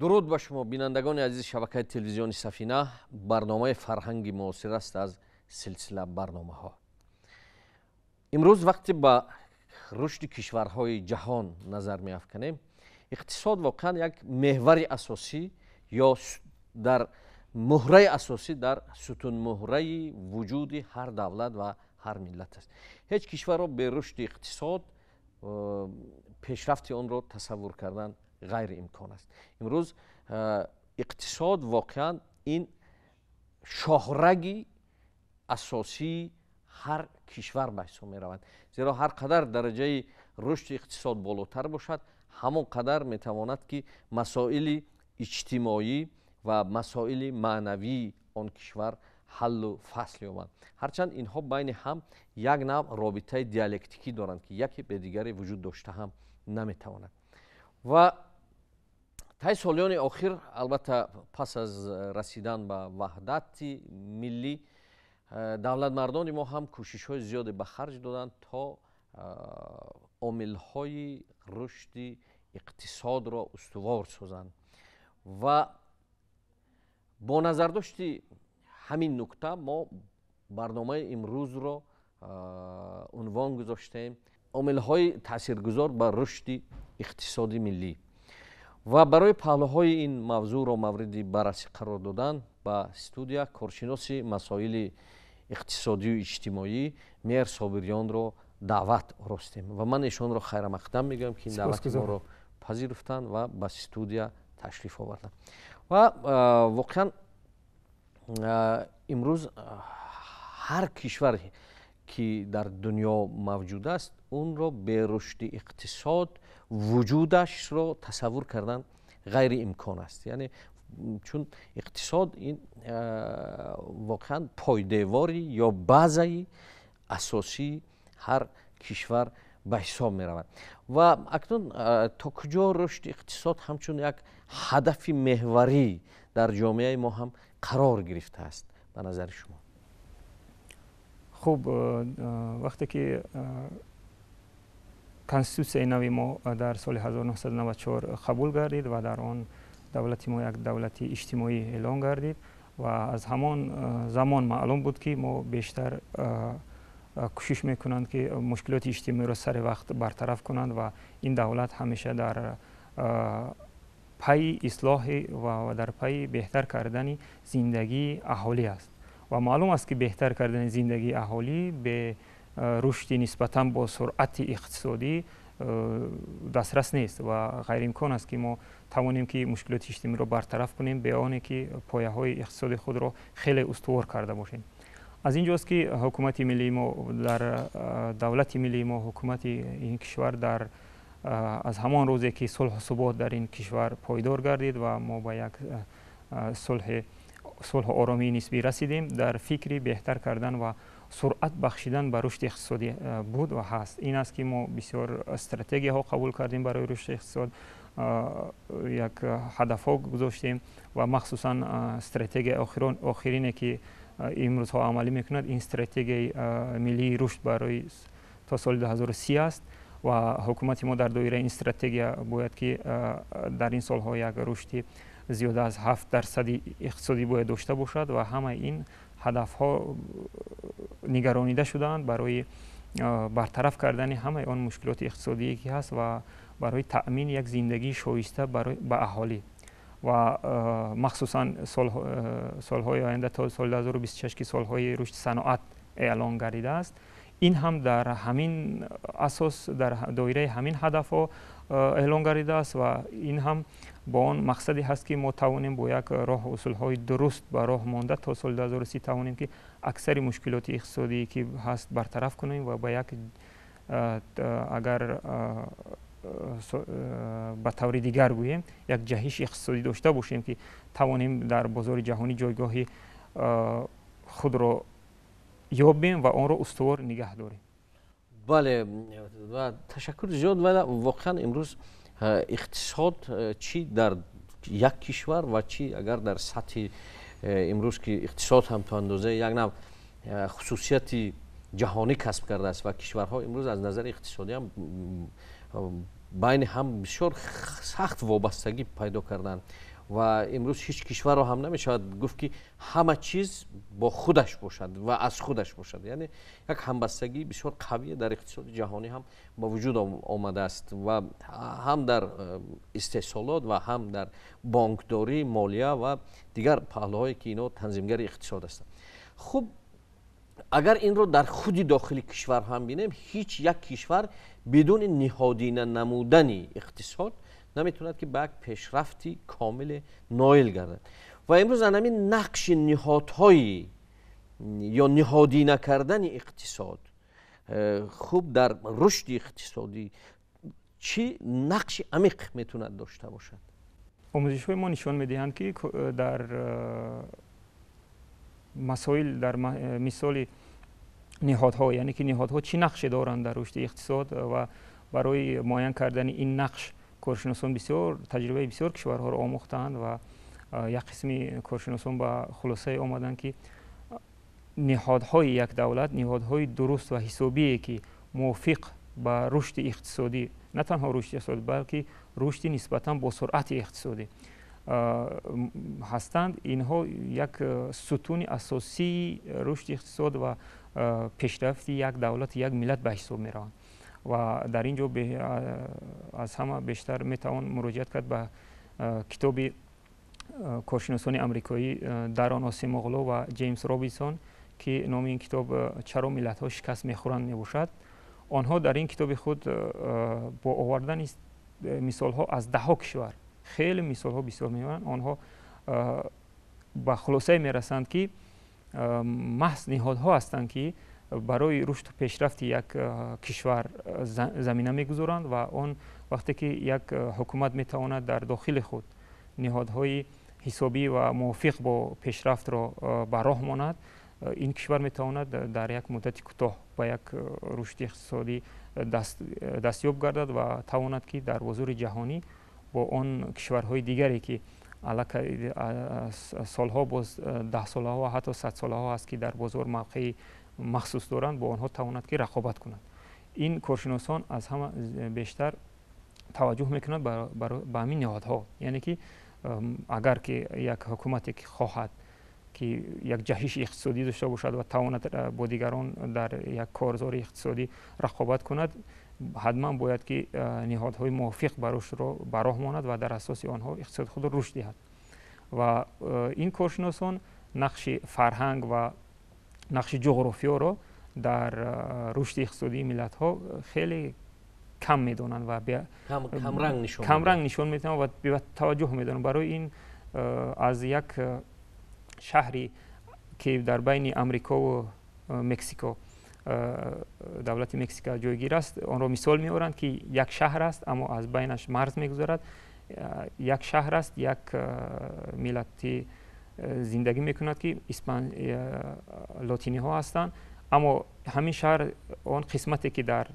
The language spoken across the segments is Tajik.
Дуруд ба шумо, бинандагони азизи шабакаи телевизиони Сафина. Барномаи Фарҳанги муосир аст аз силсила барномаҳо. Имрӯз вақте ба рушди кишварҳои ҷаҳон назар меафканем, иқтисод воқеан як меҳвари асосӣ ё дар муҳраи асосӣ, дар сутунмуҳраи вуҷуди ҳар давлат ва ҳар миллат аст. Ҳеҷ кишварро бе рушди иқтисод пешрафти онро тасаввур кардан ғайриимкон аст. Имрӯз иқтисод воқеан ин шоҳраги асосии ҳар кишвар ба ҳисоб меравад, зеро ҳар қадар дараҷаи рушди иқтисод болотар бошад, ҳамон қадар метавонад, ки масоили иҷтимоӣ ва масоили маънавии он кишвар ҳаллу фасл ёбанд. Ҳарчанд инҳо байни ҳам як навъ робитаи диалектикӣ доранд, ки яке бе дигаре вуҷуд дошта ҳам наметавонад. Ва тай солиёни охир, албатта пас аз расидан ба ваҳдати миллӣ, давлатмардони мо ҳам кӯшишҳои зиёде ба харҷ доданд, то омилҳои рушди иқтисодро устувор созанд. Ва бо назардошти ҳамин нукта мо барномаи имрӯзро унвон гузоштем «Омилҳои таъсиргузор ба рушди иқтисоди миллӣ». Ва барои паҳлӯҳои ин мавзӯъро мавриди баррасӣ қарор додан ба студия коршиноси масоили иқтисодию иҷтимоӣ Меҳр Собирёнро даъват оростем ва ман эшонро хайрамақдам мегӯям, ки ин даъвати моро пазируфтанд ва ба студия ташриф оварданд. Ва воқеан имрӯз ҳар кишваре ки дар дунё мавҷуд аст, онро бе рушди иқтисод вуҷудашро тасаввур кардан ғайриимкон аст. Яъне чун иқтисод ин воқеан пойдевори ё базаи асосии ҳар кишвар ба ҳисоб меравад. Ва акнун то куҷо рушди иқтисод ҳамчун як ҳадафи меҳварӣ дар ҷомеаи мо ҳам қарор гирифтааст, ба назари шумо? Хуб, вақте ки конститутсияи нави мо дар соли 1994 қабул гардид ва дар он давлати мо як давлати иҷтимоӣ эълон гардид, ва аз ҳамон замон маълум буд, ки мо бештар кӯшиш мекунанд, ки мушкилоти иҷтимоиро сари вақт бартараф кунанд ва ин давлат ҳамеша дар пайи ислоҳи ва дар пайи беҳтар кардани зиндагии аҳолӣ аст. Ва маълум аст, ки беҳтар кардани зиндагии аҳолӣ бе рушди нисбатан бо суръати иқтисодӣ дастрас нест ва ғайриимкон аст, ки мо тавонем, ки мушкилоти иҷтимоиро бартараф кунем бе оне ки пояҳои иқтисоди худро хеле устувор карда бошем. Аз ин ҷост, ки ҳукумати миллии мо, дар давлати миллии мо, ҳукумати ин кишвар дар аз ҳамон рӯзе ки сулҳу субот дар ин кишвар пойдор гардид ва мо ба як сулҳу оромии нисбӣ расидем, дар фикри беҳтар кардан ва суръат бахшидан ба рушди иқтисодӣ буд ва ҳаст. Ин аст, ки мо бисёр стратегияҳо қабул кардем барои рушди иқтисод, як ҳадафҳо гузоштем ва махсусан стратегияи охирине, ки имрӯзҳо амалӣ мекунад, ин стратегияи миллии рушд барои то соли 2030 аст. Ва ҳукумати мо дар доираи ин стратегия бояд ки дар ин солҳо як рушди зиёда аз 7 дарсади иқтисодӣ бояд дошта бошад. Ва ҳамаи ин ҳадафҳо нигаронида шудаанд барои бартараф кардани ҳамаи он мушкилоти иқтисодие, ки ҳаст, ва барои таъмини як зиндагии шоиста ба аҳолӣ. Ва махсусан солҳои оянда то соли 2026, ки солҳои рушди саноат эълон гардидааст, ин ҳам дар ҳамин асос, дар доираи ҳамин ҳадафҳо эълон гардидааст. Ва ин ҳам бо он мақсаде ҳаст, ки мо тавонем бо як роҳу усулҳои дуруст ба роҳ монда то соли 2030 тавонем, ки аксари мушкилоти иқтисодие, ки ҳаст, бартараф кунем ва ба як агар ба таври дигар гӯем, як ҷаҳиши иқтисодӣ дошта бошем, ки тавонем дар бозори ҷаҳонӣ ҷойгоҳи худро ёбем ва онро устувор нигаҳ дорем. Бале, ва ташаккури зиёд. Вале воқеан имрӯз иқтисод чӣ дар як кишвар ва чӣ агар дар сатҳи имрӯз, ки иқтисод ҳам то андозаи як нав хусусияти ҷаҳонӣ касб кардааст ва кишварҳо имрӯз аз назари иқтисодӣ ҳам байни ҳам бисёр сахт вобастагӣ пайдо карданд. Ва имрӯз ҳеҷ кишварро ҳам намешавад гуфт, ки ҳама чиз бо худаш бошад ва аз худаш бошад. Яъне як ҳамбастагии бисёр қавие дар иқтисоди ҷаҳонӣ ҳам ба вуҷуд омадааст ва ҳам дар истеҳсолот ва ҳам дар бонкдорӣ, молия ва дигар паҳлӯҳое, ки инҳо танзимгари иқтисод ҳастанд. Хуб, агар инро дар худи дохили кишвар ҳам бинем, ҳеҷ як кишвар бидуни ниҳодина намудани иқтисод наметавонад, ки ба як пешрафти комиле ноил гардад. Ва имрӯз ҳамин нақши ниҳодҳои ё ниҳодина кардани иқтисод, хуб, дар рушди иқтисодӣ чӣ нақши амиқ метавонад дошта бошад? Омӯзишҳои мо нишон медиҳанд, ки дар масоил, дар мисоли ниҳодҳо, яъне ки ниҳодҳо чӣ нақше доранд дар рушди иқтисод, ва барои муайян кардани ин нақш коршиносон бисёр таҷрибаи бисёр кишварҳоро омӯхтаанд ва як қисми коршиносон ба хулосае омаданд, ки ниҳодҳои як давлат, ниҳодҳои дуруст ва ҳисобие, ки мувофиқ ба рушди иқтисодӣ, на танҳо рушди иқтисодӣ, балки рушди нисбатан бо суръати иқтисодӣ ҳастанд, инҳо як сутуни асосии рушди иқтисод ва пешрафти як давлату як миллат ба ҳисоб мераванд. Ва дар ин ҷо аз ҳама бештар метавон муроҷиат кард ба китоби коршиносони амрикоӣ Дарон Осемоғлу ва Ҷеймс Робинсон, ки номи ин китоб «Чаро миллатҳо шикаст мехӯранд» мебошад. Онҳо дар ин китоби худ бо овардани мисолҳо аз даҳҳо кишвар, хеле мисолҳо бисёр меоранд, онҳо ба хулосае мерасанд, ки маҳз ниҳодҳо ҳастанд, ки барои рушду пешрафти як кишвар замина мегузоранд. Ва он вақте ки як ҳукумат метавонад дар дохили худ ниҳодҳои ҳисобӣ ва мувофиқ бо пешрафтро ба роҳ монад, ин кишвар метавонад дар як муддати кӯтоҳ ба як рушди иқтисодӣ дастёб гардад ва тавонад, ки дар бозори ҷаҳонӣ бо он кишварҳои дигаре, ки аллакай солҳо боз, даҳсолаҳо ва ҳатто садсолаҳо аст, ки дар бозор мавқеи махсус доранд, бо онҳо тавонад, ки рақобат кунад. Ин коршиносон аз ҳама бештар таваҷҷӯҳ мекунанд ба ҳамин ниҳодҳо, яъне ки агар ки як ҳукумате ки хоҳад, ки як ҷаҳиши иқтисодӣ дошта бошад ва тавонад бо дигарон дар як корзори иқтисодӣ рақобат кунад, ҳатман бояд, ки ниҳодҳои мувофиқ ба рушдро ба роҳ монад ва дар асоси онҳо иқтисоди худро рушд диҳад. Ва ин коршиносон нақши фарҳанг ва нақши ҷуғрофиёро дар рушди иқтисодии миллатҳо хеле кам медонанд ва камранг нишон медиҳанд ва бетаваҷҷӯҳ медонанд. Барои ин аз як шаҳре, ки дар байни Амрикову Мексико, давлати Мексика ҷойгир аст, онро мисол меоранд, ки як шаҳр аст, аммо аз байнаш марз мегузарад. Як шаҳр аст, як миллати зиндагӣ мекунад, ки лотиниҳо ҳастанд, аммо ҳамин шаҳр, он қисмате, ки дар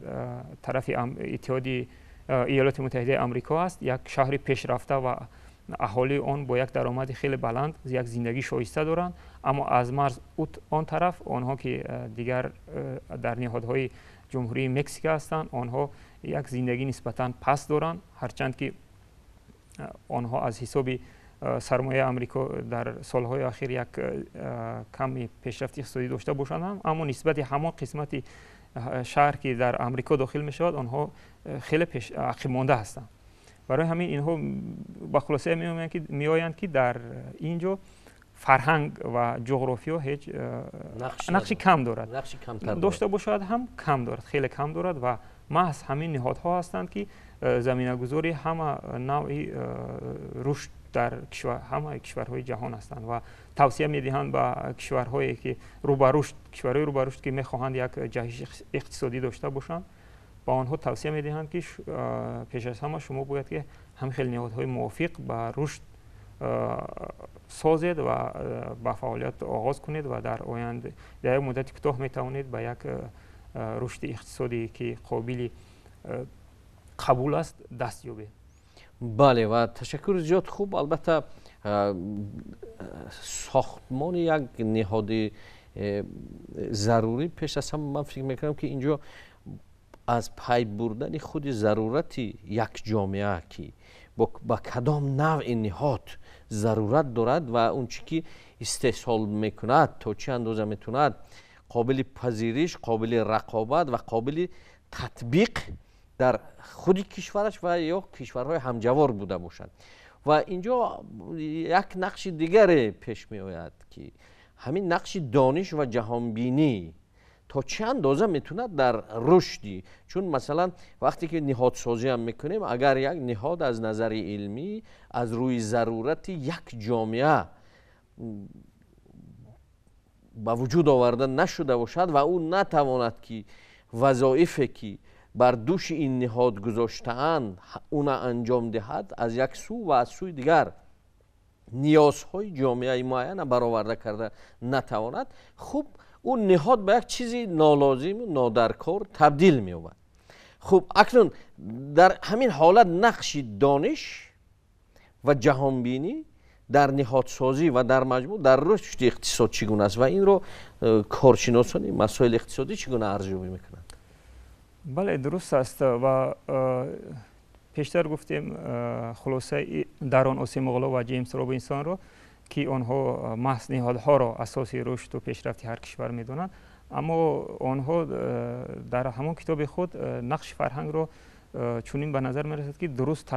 тарафи Иттиҳоди Иёлоти Муттаҳидаи Амрико аст, як шаҳри пешрафта ва аҳолии он бо як даромади хеле баланд як зиндагии шоиста доранд, аммо аз марз он тараф онҳо, ки дигар дар ниҳодҳои Ҷумҳурии Мексика ҳастанд, онҳо як зиндагӣ нисбатан паст доранд, ҳарчанд ки онҳо аз ҳисоби сармояи Амрико дар солҳои охир як ками пешрафти иқтисодӣ дошта бошанд ҳам, аммо нисбати ҳамон қисмати шаҳр, ки дар Амрико дохил мешавад, онҳо хеле ақибмонда ҳастанд. Барои ҳамин инҳо ба хулосае меоянд, ки дар ин ҷо фарҳанг ва ҷуғрофиё ҳеҷ нақши кам дорад, дошта бошад ҳам кам дорад, хеле кам дорад, ва маҳз ҳамин ниҳодҳо ҳастанд, ки заминагузори ҳама навъи рушд дар ҳамаи кишварҳои ҷаҳон ҳастанд. Ва тавсия медиҳанд ба кишварҳое, ки рӯ ба рушд, кишварҳои рӯ ба рушд, ки мехоҳанд як ҷаҳиши иқтисодӣ дошта бошанд, ба онҳо тавсия медиҳанд, ки пеш аз ҳама шумо бояд, ки ҳамин хел ниҳодҳои мувофиқ ба рушд созед ва ба фаъолият оғоз кунед ва дар оянда дар як муддати кӯтоҳ метавонед ба як рушди иқтисодӣ, ки қобили қабул аст, даст ёбед. Бале, ва ташаккури зиёд. Хуб, албатта, сохтмони як ниҳоди зарурӣ пеш аз ҳама, ман фикр мекунам, ки инҷо Аз пай бурдани худи зарурати як ҷомеа, ки ба кадом навъи ниҳод зарурат дорад ва он чӣ ки истеҳсол мекунад то чӣ андоза метавонад қобили пазириш, қобили рақобат ва қобили татбиқ дар худи кишвараш ва ё кишварҳои ҳамҷавор буда бошад. Ва инҷо як нақши дигаре пеш меояд, ки ҳамин нақши дониш ва ҷаҳонбинӣ то чӣ андоза метавонад дар рушди, чун масалан вақте ки ниҳодсозӣ ҳам мекунем, агар як ниҳод аз назари илмӣ аз рӯи зарурати як ҷомеа ба вуҷуд оварда нашуда бошад ва ӯ натавонад ки вазоифе ки бар дӯши ин ниҳод гузоштаанд уна анҷом диҳад аз як сӯ, ва аз сӯи дигар ниёзҳои ҷомеаи муайяна бароварда карда натавонад, хуб ӯ ниҳод ба як чизи нолозиму нодаркор табдил меёбад. Хуб, акнун дар ҳамин ҳолат нақши дониш ва ҷаҳонбинӣ дар ниҳодсозӣ ва дар маҷмӯъ дар рушди иқтисод чӣ гуна аст ва инро коршиносони масоили иқтисодӣ чӣ гуна арзёбӣ мекунанд? Бале, дуруст аст. Ва пештар гуфтем хулосаи Дарон Осемоғлу ва Ҷеймс Робинсонро, ки онҳо маҳз ниҳодҳоро асоси рушду пешрафти ҳар кишвар медонанд, аммо онҳо дар ҳамон китоби худ нақши фарҳангро чунин ба назар мерасад, ки дуруст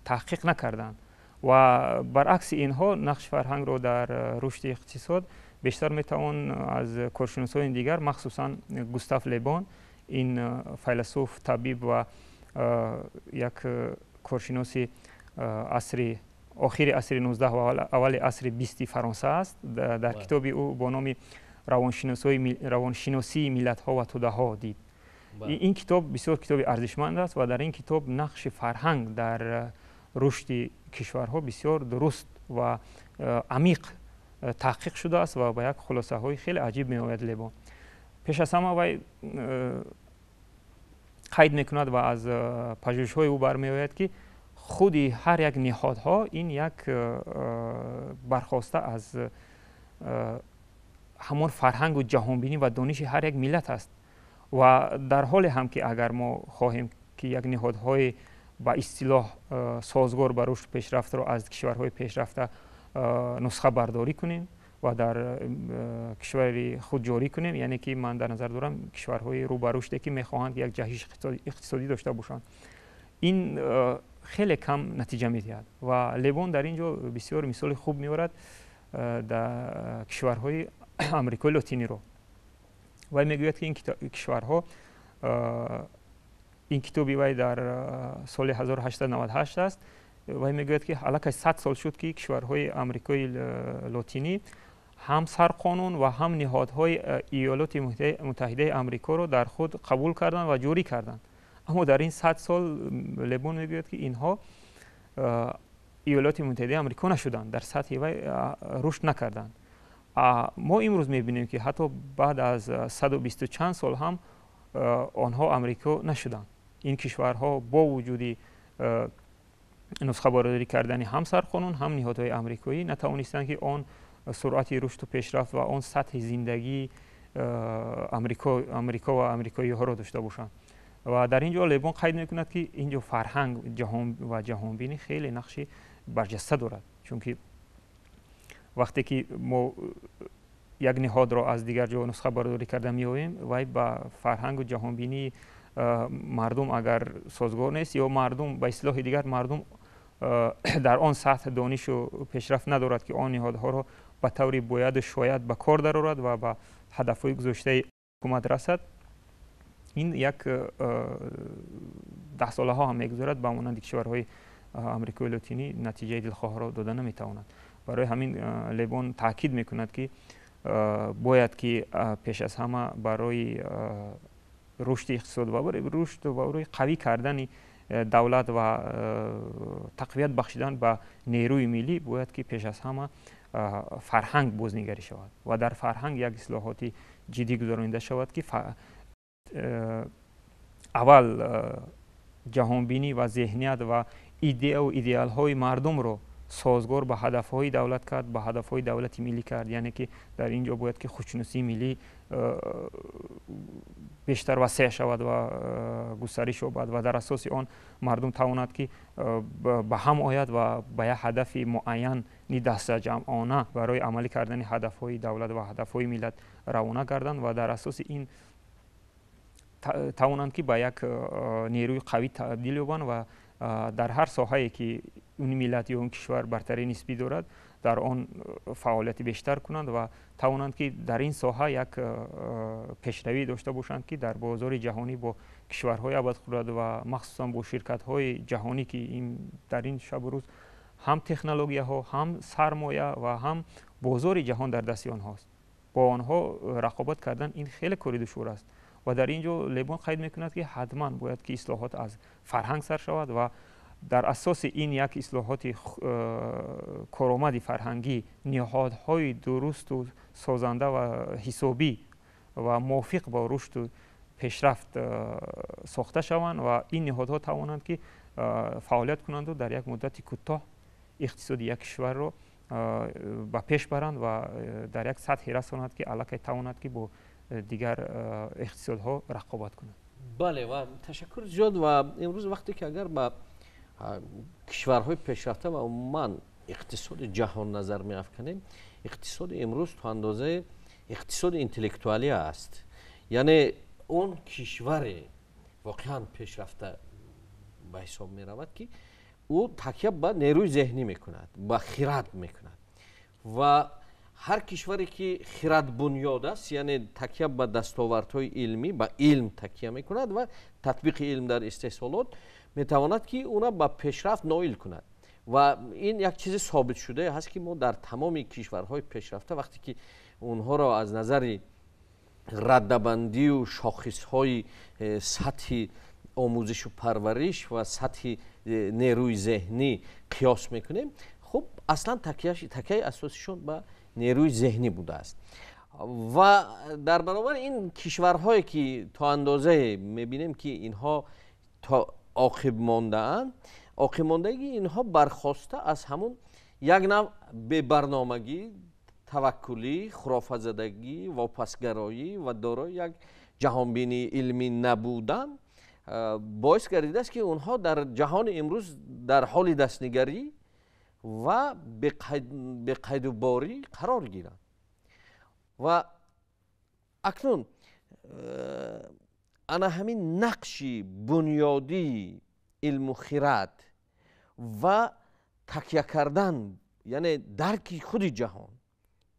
таҳқиқ накарданд ва баръакси инҳо нақши фарҳангро дар рушди иқтисод бештар метавон аз коршиносони дигар, махсусан Густав Лебон, ин файласуф, табиб ва як коршиноси асри охири асри 19 ва аввали асри 20 Фаронса аст. Дар китоби ӯ бо номи Равоншиносии миллатҳо ва тӯдаҳо дид. Ин китоб бисёр китоби арзишманд аст ва дар ин китоб нақши фарҳанг дар рушди кишварҳо бисёр дуруст ва амиқ таҳқиқ шудааст ва ба як хулосаҳои хеле аҷиб меояд Лебон. Пеш аз ҳама вай қайд мекунад ва аз пажӯҳишҳои ӯ бармеояд, ки худи ҳар як ниҳодҳо ин як бархоста аз ҳамон фарҳангу ҷаҳонбинӣ ва дониши ҳар як миллат аст. Ва дар ҳоле ҳам ки агар мо хоҳем ки як ниҳодҳои ба истилоҳ созгор ба рушду пешрафтро аз кишварҳои пешрафта нусхабардорӣ кунем ва дар кишвари худ ҷорӣ кунем, яъне ки ман дар назар дорам кишварҳои рӯ ба рушде ки мехоҳанд як ҷаҳиши иқтисодӣ дошта бошанд, ин хеле кам натиҷа медиҳад. Ва Лебон дар ин ҷо бисёр мисоли хуб меорад дар кишварҳои Амрикои Лотиниро. Вай мегӯяд, ки ин кишварҳо, ин китоби вай дар соли 1898 аст, вай мегӯяд, ки аллакай 100 сол шуд, ки кишварҳои Амрикои Лотинӣ ҳам сарқонун ва ҳам ниҳодҳои Иёлоти Муттаҳидаи Амрикоро дар худ қабул карданд ва ҷорӣ карданд. Аммо дар ин 100 сол Лебон мегӯяд, ки инҳо Иёлоти Муттаҳидаи Амрико нашуданд, дар сатҳи вай рушд накарданд. Мо имрӯз мебинем, ки ҳатто баъд аз 120 чанд сол ҳам онҳо Амрико нашуданд. Ин кишварҳо бо вуҷуди нусхабардорӣ кардани ҳам сарқонун, ҳам ниҳодҳои амрикоӣ натавонистанд, ки он суръати рушду пешрафт ва он сатҳи зиндагии Амрико ва амрикоиҳоро дошта бошанд. Ва дар ин ҷо Лебон қайд мекунад, ки ин ҷо фарҳанг ҷаҳон ва ҷаҳонбинӣ хеле нақши барҷаста дорад, чунки вақте ки мо як ниҳодро аз дигар ҷо нусхабардорӣ карда меоем, вай ба фарҳангу ҷаҳонбинии мардум агар созгор нест ё мардум, ба истилоҳи дигар, мардум дар он сатҳ донишу пешрафт надорад, ки он ниҳодҳоро ба таври бояду шояд ба кор дарорад ва ба ҳадафҳои гузоштаи ҳукумат расад, ин як даҳсолаҳо ҳам мегузарад, ба монанди кишварҳои Амрикои Лотинӣ натиҷаи дилхоҳро дода наметавонад. Барои ҳамин Лебон таъкид мекунад, ки бояд ки пеш аз ҳама барои рушди иқтисод ва барои рушд ва барои қавӣ кардани давлат ва тақвият бахшидан ба нерӯи миллӣ бояд ки пеш аз ҳама фарҳанг бознигарӣ шавад ва дар фарҳанг як ислоҳоти ҷиддӣ гузаронида шавад, ки аввал ҷаҳонбинӣ ва зеҳният ва идеяву идеалҳои мардумро созгор ба ҳадафҳои давлат кард, ба ҳадафҳои давлати миллӣ кард. Яъне ки дар ин ҷо бояд ки худшиносии миллӣ бештар васеъ шавад ва густариш ёбад ва дар асоси он мардум тавонад ки ба ҳам ояд ва ба як ҳадафи муайяни дастаҷамъона барои амалӣ кардани ҳадафҳои давлат ва ҳадафҳои миллат равона гарданд ва дар асоси ин тавонанд ки ба як нерӯи қавӣ табдил ёбанд ва дар ҳар соҳае ки он миллат ё он кишвар бартарии нисбӣ дорад, дар он фаъолияти бештар кунанд ва тавонанд ки дар ин соҳа як пешравӣ дошта бошанд, ки дар бозори ҷаҳонӣ бо кишварҳои абадқудрат ва махсусан бо ширкатҳои ҷаҳонӣ, ки дар ин шабу рӯз ҳам технологияҳо, ҳам сармоя ва ҳам бозори ҷаҳон дар дасти онҳост, бо онҳо рақобат кардан ин хеле кори душвор аст. Ва дар ин ҷо Лебон қайд мекунад, ки ҳатман бояд ки ислоҳот аз фарҳанг сар шавад ва дар асоси ин як ислоҳоти коромади фарҳангӣ ниҳодҳои дурусту созанда ва ҳисобӣ ва мувофиқ бо рушду пешрафт сохта шаванд ва ин ниҳодҳо тавонанд ки фаъолият кунанду дар як муддати кӯтоҳ иқтисоди як кишварро ба пеш баранд ва дар як сатҳе расонанд, ки аллакай тавонад ки бо дигар иқтисодҳо рақобат кунад. Бале, ва ташаккур зиёд. Ва имрӯз вақте ки агар ба кишварҳои пешрафта ва умуман иқтисоди ҷаҳон назар меафканем, иқтисоди имрӯз то андозаи иқтисоди интеллектуалӣ аст. Яъне он кишваре воқеан пешрафта ба ҳисоб меравад, ки ӯ такя ба нерӯи зеҳнӣ мекунад, ба хирад мекунад. Ва ҳар кишваре ки хирадбунёд аст, яъне такя ба дастовардҳои илмӣ, ба илм такя мекунад ва татбиқи илм дар истеҳсолот, метавонад ки ӯро ба пешрафт ноил кунад. Ва ин як чизи собитшудае ҳаст, ки мо дар тамоми кишварҳои пешрафта вақте ки онҳоро аз назари раддабандию шохисҳои сатҳи омӯзишу парвариш ва сатҳи нерӯи зеҳнӣ қиёс мекунем, хуб, аслан такяи асосишон ба нерӯи зеҳнӣ будааст. Ва дар баробари ин кишварҳое ки то андозае мебинем, ки инҳо то оқиб мондаанд, оқибмондагии инҳо бархоста аз ҳамун як нав бебарномагӣ, таваккулӣ, хурофазадагӣ, вопасгароӣ ва дорои як ҷаҳонбинии илмӣ набудан боис гардидааст, ки онҳо дар ҷаҳони имрӯз дар ҳоли дастнигарӣ ва беқайдуборӣ қарор гиранд. Ва акнун ана ҳамин нақши бунёдии илму хирад ва такя кардан, яъне дарки худи ҷаҳон,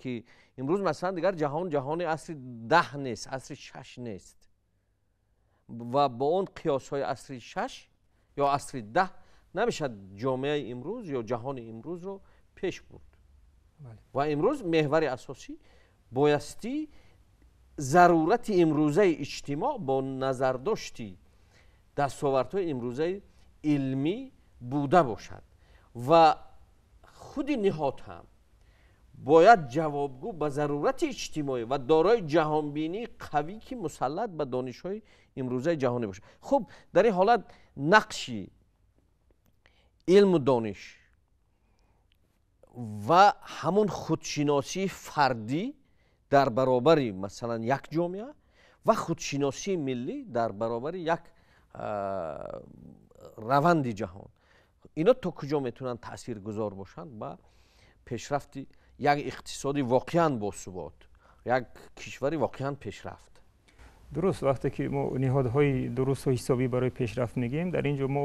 ки имрӯз масалан дигар ҷаҳон ҷаҳони асри 10 нест, асри 6 нест ва бо он қиёсҳои асри 6 ё асри 10 намешавад ҷомеаи имрӯз ё ҷаҳони имрӯзро пеш бурд. Ва имрӯз меҳвари асосӣ боястӣ зарурати имрӯзаи иҷтимоъ бо назардошти дастовардҳои имрӯзаи илмӣ буда бошад ва худи ниҳод ҳам бояд ҷавобгӯ ба зарурати иҷтимоӣ ва дорои ҷаҳонбинии қавӣ, ки мусаллат ба донишҳои имрӯзаи ҷаҳонӣ бошад. Хуб, дар ин ҳолат нақши илму дониш ва ҳамун худшиносии фардӣ дар баробари масалан як ҷомеа ва худшиносии миллӣ дар баробари як раванди ҷаҳон, ино то куҷо метавонанд таъсиргузор бошанд ба пешрафти як иқтисоди воқеан босубот, як кишвари воқеан пешрафт? Дуруст, вақте ки мо ниҳодҳои дурусту ҳисобӣ барои пешрафт мегӯем, дар ин ҷо мо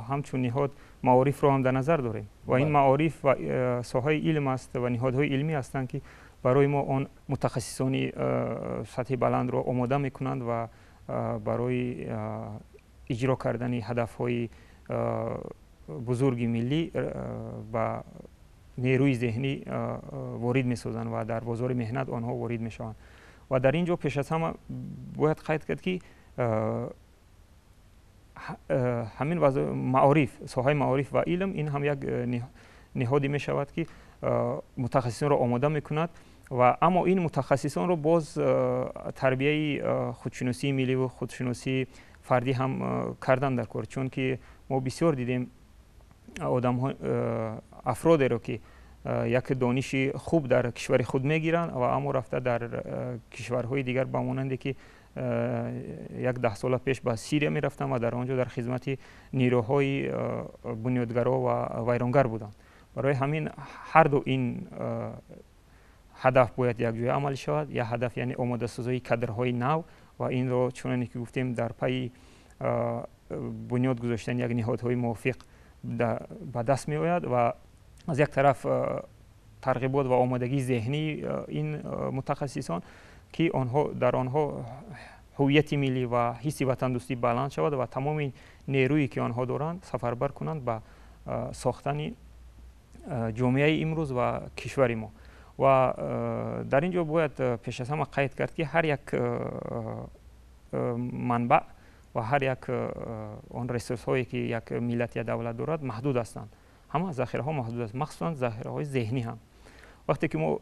ҳамчун ниҳод маорифро ҳам дар назар дорем ва ин маориф ва соҳаи илм аст ва ниҳодҳои илмӣ ҳастанд, ки барои мо он мутахассисони сатҳи баландро омода мекунанд ва барои иҷро кардани ҳадафҳои бузурги миллӣ ба нерӯи зеҳнӣ ворид месозанд ва дар бозори меҳнат онҳо ворид мешаванд. Ва дар ин ҷо пеш аз ҳама бояд қайд кард, ки ҳамин маориф, соҳаи маориф ва илм ин ҳам як ниҳоде мешавад, ки мутахассисонро омода мекунад ва аммо ин мутахассисонро боз тарбияи худшиносии миллӣ ва худшиносии фардӣ ҳам кардан дар кор, чунки мо бисёр дидем Одамҳо, афродеро, ки як дониши хуб дар кишвари худ мегиранд ва аммо рафта дар кишварҳои дигар, ба монанде ки як 10 сола пеш ба Сирия мерафтанд ва дар он ҷо дар хизмати нерӯҳои бунёдгаро ва вайронгар буданд. Барои ҳамин ҳар ду ин ҳадаф бояд якҷоя амалӣ шавад. Як ҳадаф, яъне омодасозии кадрҳои нав, ва инро, чуноне ки гуфтем, дар пайи бунёд гузоштани як ниҳодҳои мувофиқ ба даст меояд. Ва аз як тараф тарғибот ва омодагии зеҳнии ин мутахассисон, ки онҳо дар онҳо ҳувияти миллӣ ва ҳисси ватандӯстӣ баланд шавад ва тамоми нерӯе, ки онҳо доранд, сафарбар кунанд ба сохтани ҷомеаи имрӯз ва кишвари мо. Ва дар ин ҷо бояд пеш аз ҳама қайд кард, ки ҳар як манбаъ ва ҳар як он ресурсҳое, ки як миллат я давлат дорад, маҳдуд ҳастанд. Ҳама захираҳо маҳдуд аст, махсусан захираҳои зеҳнӣ ҳам. Вақте ки мо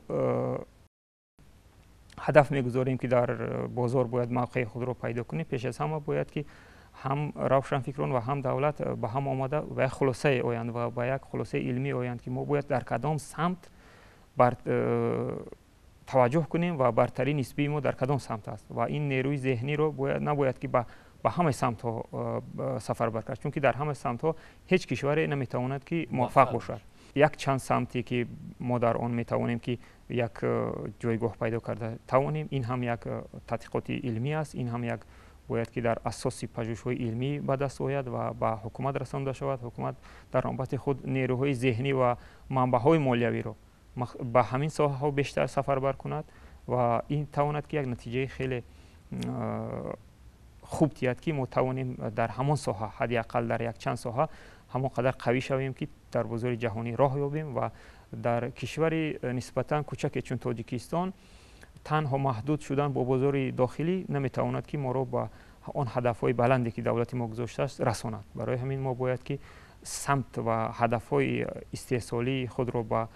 ҳадаф мегузорем, ки дар бозор бояд мавқеи худро пайдо кунем, пеш аз ҳама бояд, ки ҳам равшанфикрон ва ҳам давлат ба ҳам омада ба як хулосае оянд ва ба як хулосаи илмӣ оянд, ки мо бояд дар кадом самт бар таваҷҷӯҳ кунем ва бартарии нисбии мо дар кадом самт аст. Ва ин нерӯи зеҳниро бояд, набояд ки ба ҳамаи самтҳо сафарбар кард, чунки дар ҳамаи самтҳо ҳеҷ кишваре наметавонад, ки муваффақ бошад. Як чанд самте, ки мо дар он метавонем, ки як ҷойгоҳ пайдо карда тавонем, ин ҳам як тадқиқоти илмӣ аст. Ин ҳам як бояд, ки дар асоси пажӯҳишҳои илмӣ ба даст ояд ва ба ҳукумат расонда шавад. Ҳукумат дар навбати худ нерӯҳои зеҳнӣ ва манбаъҳои молиявиро ба ҳамин соҳаҳо бештар сафарбар кунад ва ин тавонад, ки як натиҷаи хеле хуб диҳад, ки мо тавонем дар ҳамон соҳа, ҳадди ақал дар якчанд соҳа, ҳамон қадар қавӣ шавем, ки дар бозори ҷаҳонӣ роҳ ёбем. Ва дар кишвари нисбатан кӯчаке чун Тоҷикистон танҳо маҳдуд шудан бо бозори дохилӣ наметавонад, ки моро ба он ҳадафҳои баланде, ки давлати мо гузоштааст, расонад. Барои ҳамин мо бояд, ки самт ва ҳадафҳои истеҳсолии худро ба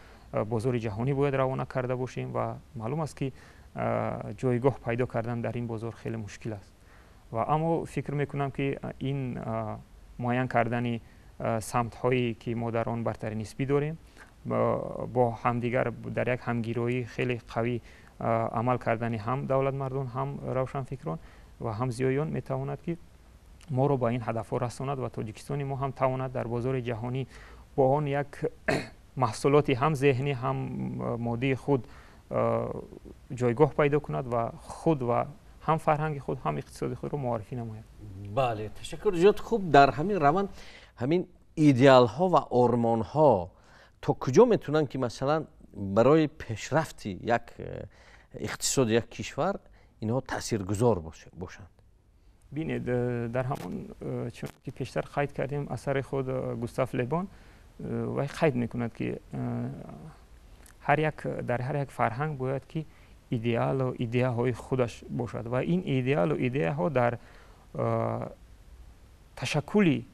бозори ҷаҳонӣ бояд равона карда бошем. Ва маълум аст, ки ҷойгоҳ пайдо кардан дар ин бозор хеле мушкил аст. Ва аммо фикр мекунам, ки ин муайян кардани самтҳое, ки мо дар он бартари нисбӣ дорем, бо ҳамдигар дар як ҳамгироӣ хеле қавӣ амал кардани ҳам давлатмардон, ҳам равшанфикрон ва ҳам зиёиён метавонад, ки моро ба ин ҳадафҳо расонад ва Тоҷикистони мо ҳам тавонад дар бозори ҷаҳонӣ бо он як маҳсулоти ҳам зеҳнӣ, ҳам моддии худ ҷойгоҳ пайдо кунад ва худ ва ҳам фарҳанги худ, ҳам иқтисоди худро муаррифӣ намояд. Бале, ташаккур зиёд. Хуб, дар ҳамин раванд ҳамин идеалҳо ва ормонҳо то куҷо метавонанд, ки масалан барои пешрафти як иқтисоди як кишвар инҳо таъсиргузор бошанд? Бинед, дар ҳамон чун ки пештар қайд кардем, асари худ Густав Лебон вай қайд мекунад, ки ҳар як дар ҳар як фарҳанг бояд, ки идеалу идеяҳои худаш бошад ва ин идеалу идеяҳо дар ташаккули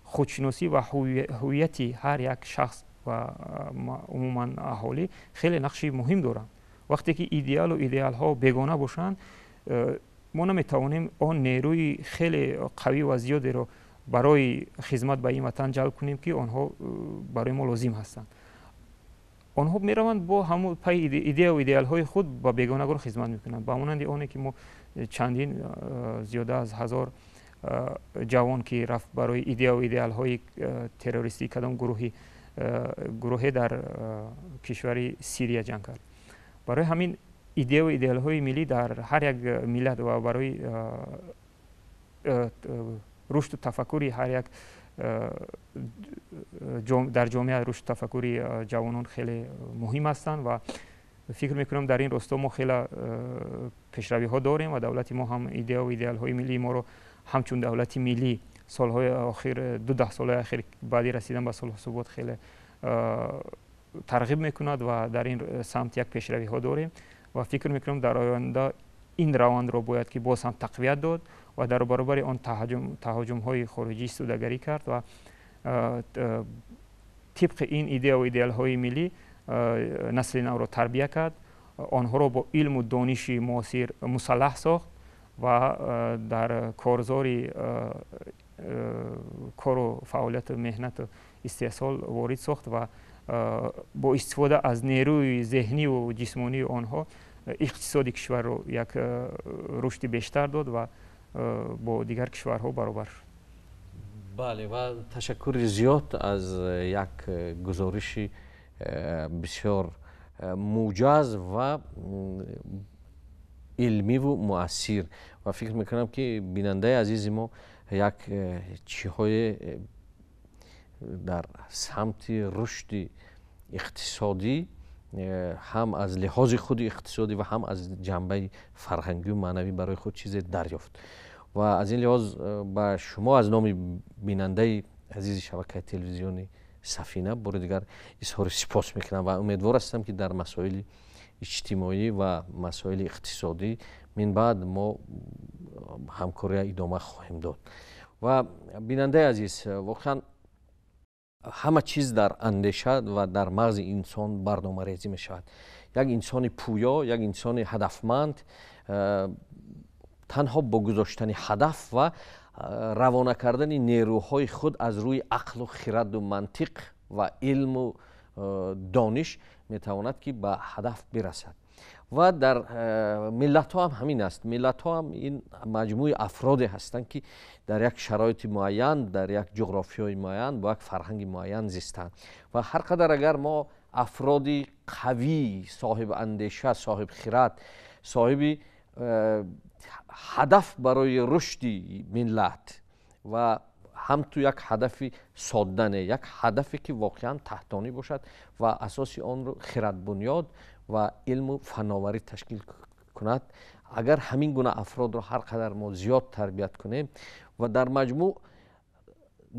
худшиносӣ ва ҳувияти ҳар як шахс ва умуман аҳолӣ хеле нақши муҳим доранд. Вақте ки идеалу идеалҳо бегона бошанд, мо наметавонем он нерӯи хеле қавӣ ва зиёдеро барои хизмат ба ин ватан ҷалб кунем, ки онҳо барои мо лозим ҳастанд. Онҳо мераванд бо ҳамон пайи идеяу идеалҳои худ ба бегонагон хизмат мекунанд, ба монанди оне ки мо чандин зиёда аз 1000 ҷавон, ки рафт барои идеяу идеалҳои террористии кадом гурӯҳе дар кишвари Сирия ҷанг кард. Барои ҳамин идеяу идеалҳои миллӣ дар ҳар як миллат ва барои рушду тафаккури ҳар як дар ҷомеа, рушду тафаккури ҷавонон хеле муҳим ҳастанд. Ва фикр мекунам, дар ин росто мо хеле пешравиҳо дорем ва давлати мо ҳам идеяу идеалҳои миллии моро ҳамчун давлати миллӣ солҳои охир, ду даҳсолаи охир, баъди расидан ба сулҳу субот хеле тарғиб мекунад ва дар ин самт як пешравиҳо дорем. Ва фикр мекунам, дар оянда ин равандро бояд, ки боз ҳам тақвият дод ва дар баробари он таҳоҷумҳои хориҷӣ истидагарӣ кард ва тибқи ин идеяу идеалҳои миллӣ насли навро тарбия кард, онҳоро бо илму дониши муосир мусаллаҳ сохт ва дар корзори корҳои давлатӣ ва кору фаъолияту меҳнату истеҳсол ворид сохт ва бо истифода аз нерӯи зеҳниву ҷисмонии онҳо иқтисоди кишварро як рушди бештар дод ва бо дигар кишварҳо баробар шуд. Бале, ва ташаккури зиёд аз як гузориши бисёр муҷаз ва илмиву муассир, ва фикр мекунам, ки бинандаи азизи мо як чиҳое дар самти рушди иқтисодӣ, ҳам аз лиҳози худи иқтисодӣ ва ҳам аз ҷанбаи фарҳангию маънавӣ барои худ чизе дарёфт. Ва аз ин лиҳоз ба шумо аз номи бинандаи азизи шабакаи телевизиони Сафина бори дигар изҳори сипос мекунам ва умедвор ҳастам, ки дар масоили иҷтимоӣ ва масоили иқтисодӣ минбаъд мо ҳамкория идома хоҳем дод. Ва бинандаи азиз, воқеан ҳама чиз дар андеша ва дар мағзи инсон барномарезӣ мешавад. Як инсони пӯё, як инсони ҳадафманд танҳо бо гузоштани ҳадаф ва равона кардани нерӯҳои худ аз рӯи ақлу хираду мантиқ ва илму дониш метавонад, ки ба ҳадаф бирасад. Ва дар миллатҳо ҳам ҳамин аст. Миллатҳо ҳам ин маҷмӯи афроде ҳастанд, ки дар як шароити муайян, дар як ҷуғрофиёи муайян, бо як фарҳанги муайян зистанд. Ва ҳар қадар агар мо афроди қавӣ, соҳиби андеша, соҳиби хирад, соҳиби ҳадаф барои рушди миллат ва ҳам ту як ҳадафи содда не, як ҳадафе, ки воқеан таҳтонӣ бошад ва асоси онро хиратбунёд ва илму фанноварӣ ташкил кунад, агар ҳамин гуна афродро ҳар қадар мо зиёд тарбият кунем ва дар маҷмӯъ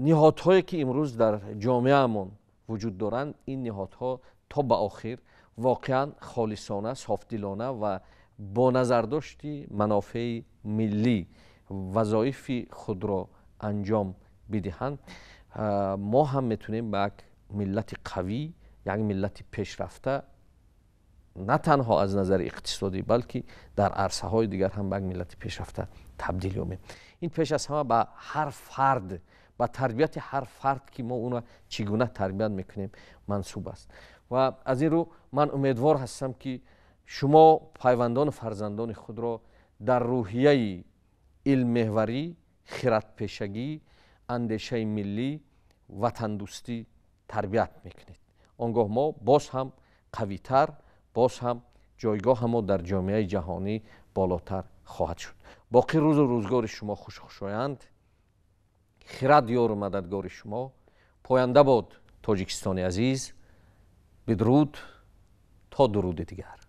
ниҳодҳое, ки имрӯз дар ҷомеаамон вуҷуд доранд, ин ниҳодҳо то ба охир воқеан холисона, софдилона ва бо назардошти манофеи миллӣ вазоифи худро анҷом бидиҳанд, мо ҳам метавонем ба як миллати қавӣ, як миллати пешрафта на танҳо аз назари иқтисодӣ, балки дар арсаҳои дигар ҳам ба як миллати пешрафта табдил ёбем. Ин пеш аз ҳама ба ҳар фард, ба тарбияти ҳар фард, ки мо онро чӣ гуна тарбият мекунем, мансуб аст. Ва аз ин рӯ ман умедвор ҳастам, ки шумо пайвандону фарзандони худро дар рӯҳияи илммеҳварӣ, хиратпешагӣ, андешаи миллӣ, ватандӯстӣ тарбият мекунед. Он гоҳ мо боз ҳам қавитар, боз ҳам ҷойгоҳи мо дар ҷомеаи ҷаҳонӣ болотар хоҳад шуд. Боқӣ рӯзу рӯзгори шумо хушхушоянд, хирад ёру мададгори шумо, поянда бод Тоҷикистони азиз. Бидруд, то дуруди дигар.